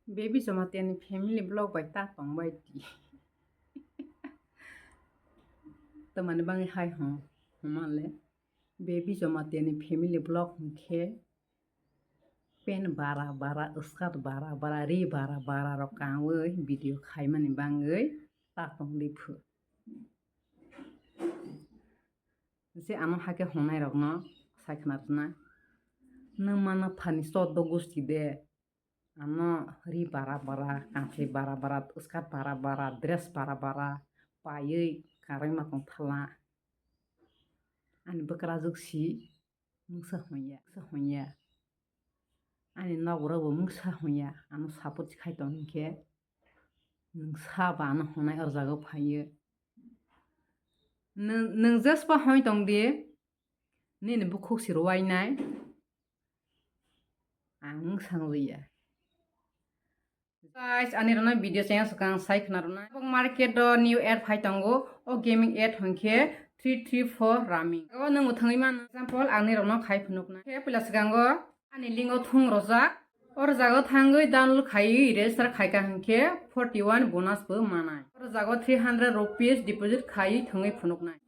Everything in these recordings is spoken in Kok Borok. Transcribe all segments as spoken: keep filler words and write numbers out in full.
Baby Jamatia ni family vlog bai ta tong bai di. Tamani bangwi hai hwn, hwnma le. Baby Jamatia ni family vlog hwnkhe pant bara bara, skirt bara bara, ri bara bara rok kanwi video khaimani bangwi ta tong di phu. Je ano hakhe hwngnai rokno sai khna rwna. Nwng mano phani choddo gusti de. Ano ri bara bara, kanthai bara bara, skirt bara bara, dress bara bara paiwi karwi ma tong thala. Ani bwkrajwk si mungsa hwnya, mungsa hwnya. Ani nokborok bo mungsa hwnya, ano support khai tong hinkhe nwng sa ba ano hwngnai o jaga o phaiwi. Nwng, nwng jespa hoi tong di, nini bukhuk si rwai nai. Ang wng sangliya. Guys, ani rokno video channel swkang sai khna rwna. Bo market o new ad phai tongo. O gaming ad hwnkhe three three four Ramming. O nwng bo thangwi mano. Example, ang nirokno khai phunuknai. Khe puila swkango ani link o thung rojak. O rwjago thangwi download khaiwi register khaika hwnkhe forty one bonus bo manai. O rwjago three hundred rupees deposit khaiwi thangwi phunuknai.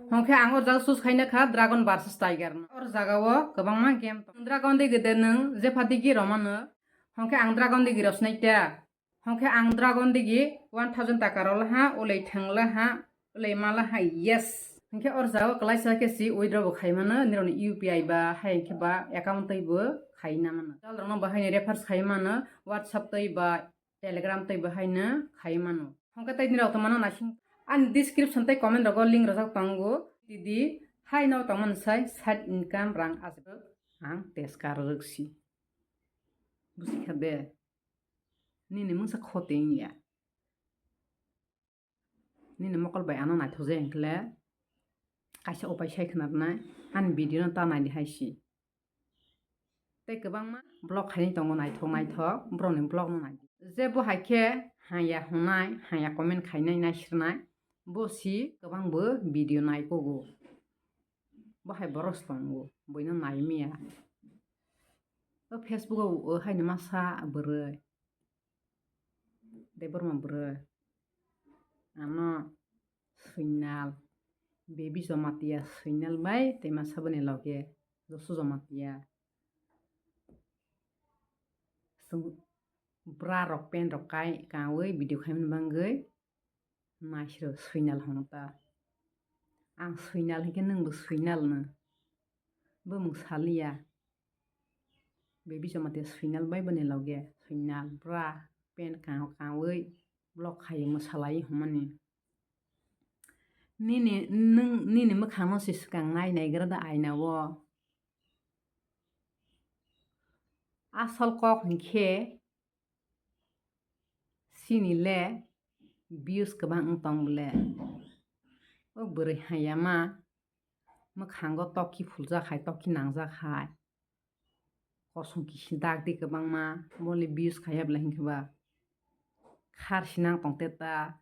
Hwnkhe ang o jaga choose khaina kha Dragon versus Tiger no. O jaga o kwbangma game tong. Dragon digi de nwng jepha digi romano. Hwnkhe ang Dragon digi rosnai ta. Hwnkhe ang Dragon digi one thousand taka rolaha, ulai thanglaha, ulai malaha, yes. Hwnkhe o jaga o klaisa khe si withdraw bo khaimano, nirokni U P I ba, hai khe ba account twi bo khaina mano. Tal rokno bo haino refers khaimano, WhatsApp twi ba, Telegram tei bo haino khai mano. Hwnkhe tei nirok tongmano naising ani description tei comment rogo link rojak tongo. Didi haino tongmani sai side income rang aswk ang teska rwrwk si. Busikha de? Nini mungsa khoti wngya. Nini mokol bai ano naithok jai hwnkhe le kaisa upai sai khna rwnai, ani video no ta nai di hai si. Tei kwbangma vlog khainai tongo naithok naithok, borokni vlog no nai di. Je bo hai khe haya hwnai, haya comment khainai, naisirnai, bo si kwbang bo video nai kugo. Bo hai borok se tongo, buino nai maya. O Facebook o, o haino masa bwrwi. Debbarma bwrwi. Ano Swinal, Baby Jamatia Swinal bai tei masa bwni loge Josu Jamatia. Swng-, bra rok pant rok kai, kawi video khaimani bangwi naisiro Swinal hwn ta. Ang Swinal hinkhe nwngbo Swinal no. Bumung saliya. Baby Jamatia Swinal bai bwni loge Swinal bra pant ka-, kawi vlog khai mwsalai hwnmani. Nini, nwng, nini mwkhangno se swkang nai naigra da aina o. Asol kok hinkhe Chini le views kwbang wng tong le. O bwrwi haya ma mwkhango toki phuljak hai, toki nangjak hai. Kosong kisi dak di kwbangma, bo le views khaiya bwla hinkhe ba. Khar sinang tong te ta.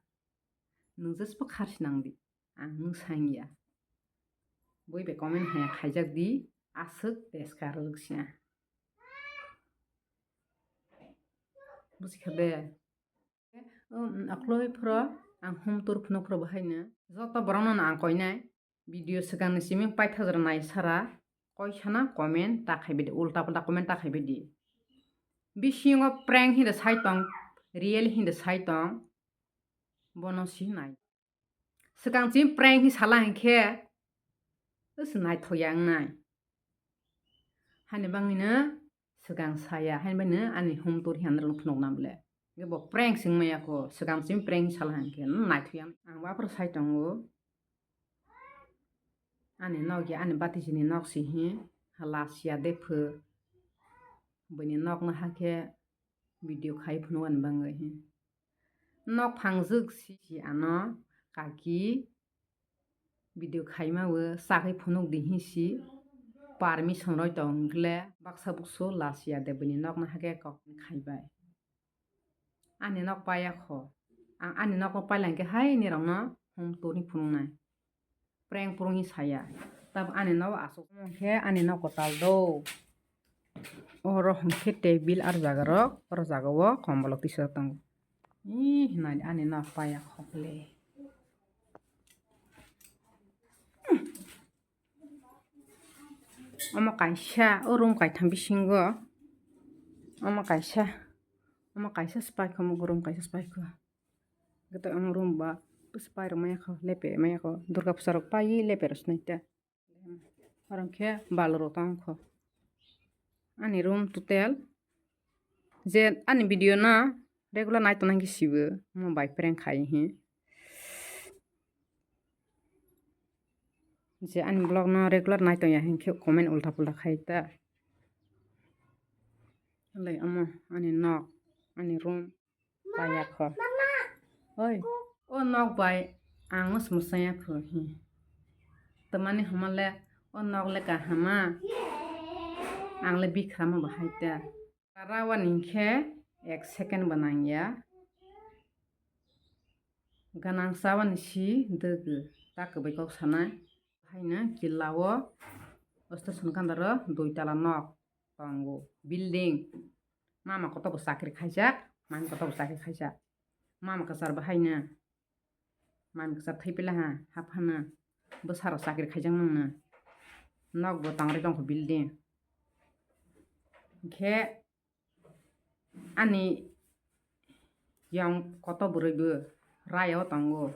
Nwng jesbo khar sinang di. Ang nwng sang ya. Bui bai comment haya khaijak di, aswk teska rwrwk sia. Busikha de? Um, akloi phro, ang hum tur phunuk phro bahaino. Joto borokno no ang koinai. Video swkangni simi paithagra nai sara, koisana comment ta khaibai di, ulta pulta comment ta khaibai di. Bisingo prank hinwi sai tong, real hinwi sai tong, bono si nai. Swkang chini prank hinwi sala hinkhe, se naithokya wngnai. Hani bangwino swkang saya, hani bangwino ani hum tur hinwi norokno phunukna bwle. Hwnkhe bo prank se wngmaya kho, swkang chini prank hinwi sala hinkhe, naithokya. Ang bo aphuru sai tongo. Ani nok ya, ani bati chini nok si hi, last ya de phu. Buini nok no hakhe video khai phunuk ani bangwi hi. Nok phangjwk si, si ano kaki video khaima o chakhe phunuk di hi si permission roi tong le baksa buksu last ya de buini nok no hakhe kok khaibai. Ani nok paya kho. Ang ani nok no pailangkhe hai nirokno hum tuni phunuknai. Prank phurungni saya. Tab ani nok asuk khe ani nok kwtal do. Oro hwnkhe table ar jaga rok, oro jaga o kombolok tisa tongo. Ih, nai ani nok paya khokle. Omo kaisa, o room kaitham bisingo. Omo kaisa, omo kaisa spy kho, omo room kaisa spy kho. Gato omo room ba spy rok maya kho, lepe maya kho. Durga puja rok pai lepe rok sinai ta. Oro khe balu rok tong kho. Ani room total je ani video no regular nai tong nai khe sibo, omo bai prank khai hi. Je ani vlog no regular nai tong ya hinkhe comment ulta pulta khai ta. Lai omo ani nok, ani room. Paya kho. Oi, o nok bai ang mwsmwsaya kho hi. Tamani hama le o nok le kahama. Ang le bikhrama bahai ta. Rawa ni khe ek second bo nang ya. Ganang chawa ni si dwgw ta kwbwi kok sanai. Haino killa o station kandaro dui tala nok tongo, building. Mama kotor bo chakri khaijak, mami kotor bo chakri khaijak. Mama kwchar bo haino, mami kwchar thwi pila ha, haphano bwsarok chakri khaijak nangno. Nok bo tangri tongkho building. Hinkhe ani yong kotor bwrwi bo raya o tongo.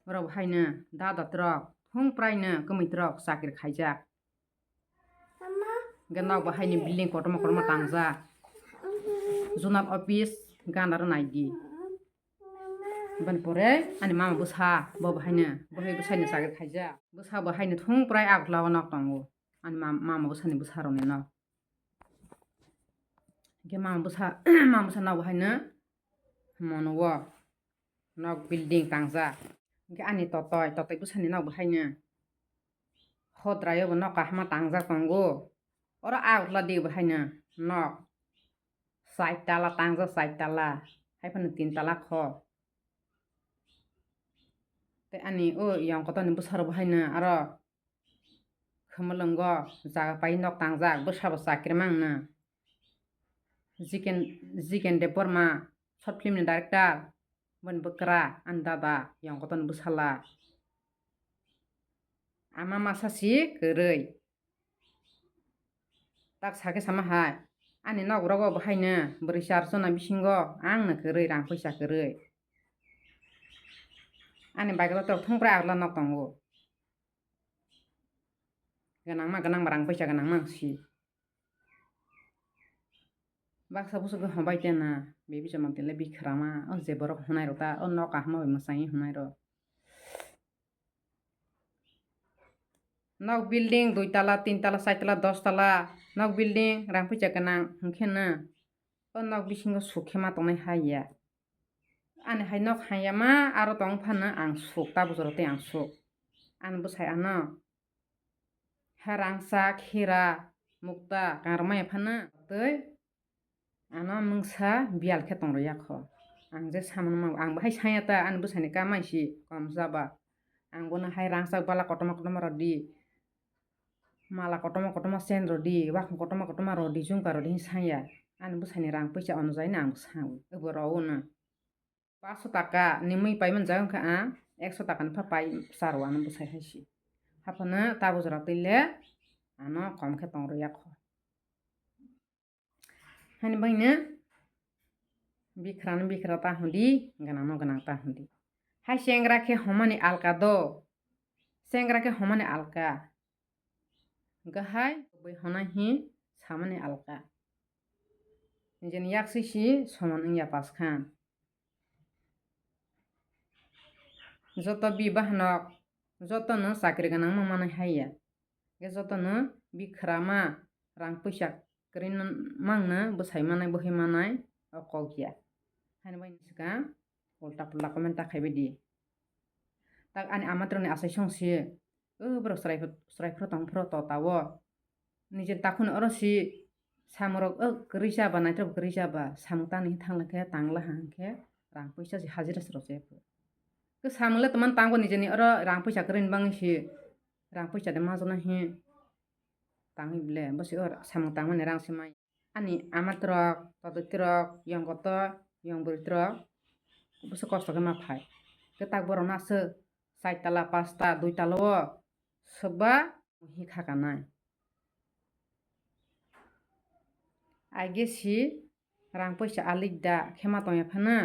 Borok bo haino dada trok, thung praino kwmwi trok chakri khaijak. Hwnkhe nok bo haino building kotorma kotorma tangjak. Zonal office gana rw nai di. Bini pore ani mama bwsa bo bo haino, bo hai bwsaino chakri khaijak. Bwsa bo haino thung prai Agartala o nok tongo. Ani mam-, mama bwsani bwsa rokni nok. Hwnkhe mama bwsa, mama bwsa nok bo haino mono o. Nok building tangjak. Hwnkhe ani totoi, totoi bwsani nok bo haino. Hodrai o bo nok kahama tangjak tongo. Oro Agartala di bo haino nok. Chai tala tangjak, chai tala. Haiphano tin tala kho. Tei ani o yong kotorni bwsarok bo haino aro Khumulwngo jaga pai nok tangjak, bwsabo chakri mangno. Jiken, Jiken Debbarma, short film ni director, boni bwkra, ani dada, yong kotorni bwsala. Ama masa si kwrwi. Tak sakhe sama hai, ani nok rogo bo haino bwrwi char jona bisingo ang no kwrwi, rang puisa kwrwi. Ani bike o tok thung prai Agartala nok tongo. Gwnangma, gwnangma rang puisa gwnangma ang si. Baksa busu khe hobai tena, baby chama tele bikhrama, o je borok hunai rok ta, o nok kaham bai mwsai hunai rok. Nok building dui tala, tin tala, char tala, dos tala, nok building rang puisa gwnang hwnkhe no, o nok bisingo suk khe ma tongnai hai ya. Ani hai nok hai ya ma aro tong phano ang suk, ta bujaro tei ang suk. Ani bwsai ano. Ha rangchak, hira, mukta, kangrwmaya phano tei ano mungsa biyal khe tong rwya kho. Ang je samano ma, ang bahai saya ta, ani bwsani kamai si kom jaba. Ang bono hai rangchak bala kotorma kotorma rw di, mala kotorma kotorma chain rw di, wakhung kotorma kotorma rw di, jhumka rw di hwn saya. Ani bwsani rang puisa onojai no ang bo sao, abo rw o no. Paso taka ni mui paimani jaga wngkha ang ekso taka ni pha pai charo ano bwsai hai se. Haphano ta bujra twi le ano kom khe tong rwya kho. Hani baino bikhrano bikhra ta hwndi, gwnangno gwnang ta hwndi. Hai chengra khe homani alka do. Chengra khe homani alka. Gahai bai hona hi samani alka. Nijeni yaksi si soman wngya paskhan. Joto bi bahanok, jotono chakri gwnang ma manwi haiya. Hwnkhe jotono bikhra ma rang puisa kwrwi mangno bwsai manai, bwhwi manai o kok ya. Haini bai swkang ulta pulta comment ta khaibai di. Tak ani amatrokni achai song si. O borok chwrai phro, chwrai phro tong phro tota o. Nijeni takhukni oro si samung rok, o kwrwi cha ba, naithok kwrwi cha ba, samung tangni thangla khe tangla ha hwnkhe rang puisa se hajira se rw se. Khe samung le twmani tango nijeni oro rang puisa kwrwini bagwi se rang puisa de majana hi. tangwi ble, bwswk samung tangmani rang se mai. Ani ama trok, todwi trok, yong kotor, yong bwrwi trok, bwswk kosto khe ma phai. Khe tak borok no aswk char tala, panch ta, dui tala o swkba hi kha kanai. Aige si rang poisa alik da khe ma tongya phano,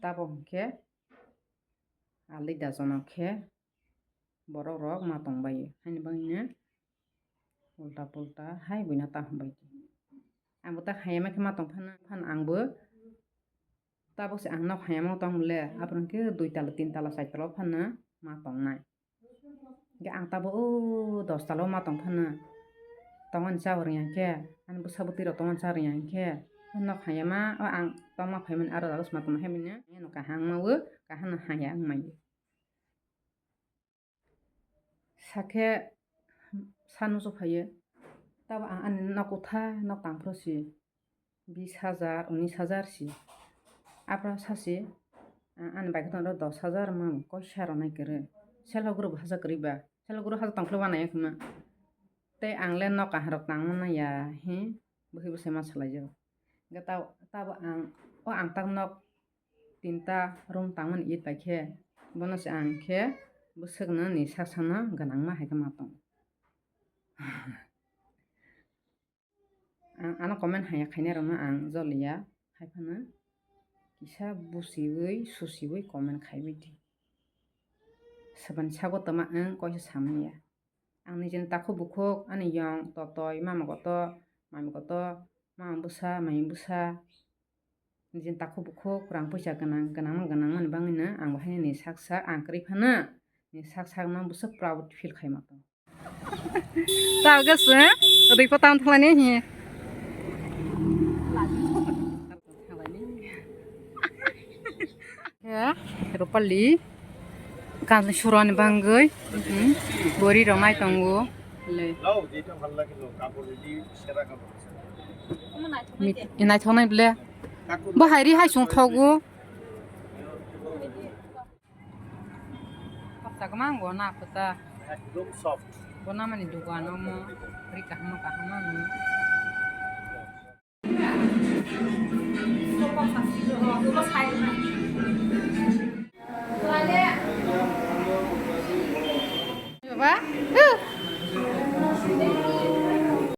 tabo hwnkhe alik da jono khe borok rok ma tongbaio, haini bagwino ulta pulta hai buino ta hambai di. Ang bo ta hayama khe ma tong phano, phano ang bo tabuk se ang nok hayama tong le, aphuru hwnkhe dui tala, tin tala, char tala o phano ma tongnai. Hwnkhe ang tabuk o dos tala o ma tong phano tongmani cha rwngya khe, ani bwsa bwtwi rok tongmani cha rwngya khe, nok hayama o ang tongma phaimani aro aro se ma tongma hai manya, ano kaham ma o, kaham no haya wng manya. Sakhe sa nusu phaiyo. Tabo ang ani nok kutha nok tangphuru si bis hajar, unis hajar si. Aphuru sa si, ang ani bai khe tongo dos hajar ma koisa rwnai kwrwi. Self help group hajar kwrwi ba. Self help group hajar tongphuru wanai ya khma. Tei ang le nok kaham rok tangmani ya hi bwkhwi bwsai ma salai jak. Hwnkhe tabo, tabo ang, o ang tak nok tinta room tangmani it bai khe, bono se ang khe bwswkno ni sak sakno gwnangma hai khe ma tong. Ang ano comment haya khainai rokno ang joliya, hai phano kisa buchiwi suchiwi comment khaiwi di. Sabani sago tongma ang koisa samani ya. Ang nijini takhuk bukhuk, ani yong, totoi, mama kotor, mami kotor, mama bwsa, mami bwsa, nijini takhuk bukhuk, rang puisa gwnang, gwnang, gwnang mani bagwino ang bo haino ni sak sak ang kwrwi phano, ni sak sakno bwswk proud feel khaima tong. Tabuk se rwi pho tam thalani hi. Ya, Rupali. Kanjli surani bangwi, mhm, bwrwi rok nai tongo. Le. Mit-, naithoknai ble. Bo hai ri hai song thogo. Khorsa kwbang bo na kwtal. Ekdom soft. Bo na mani dugan omo. Ri kaham kaham ano.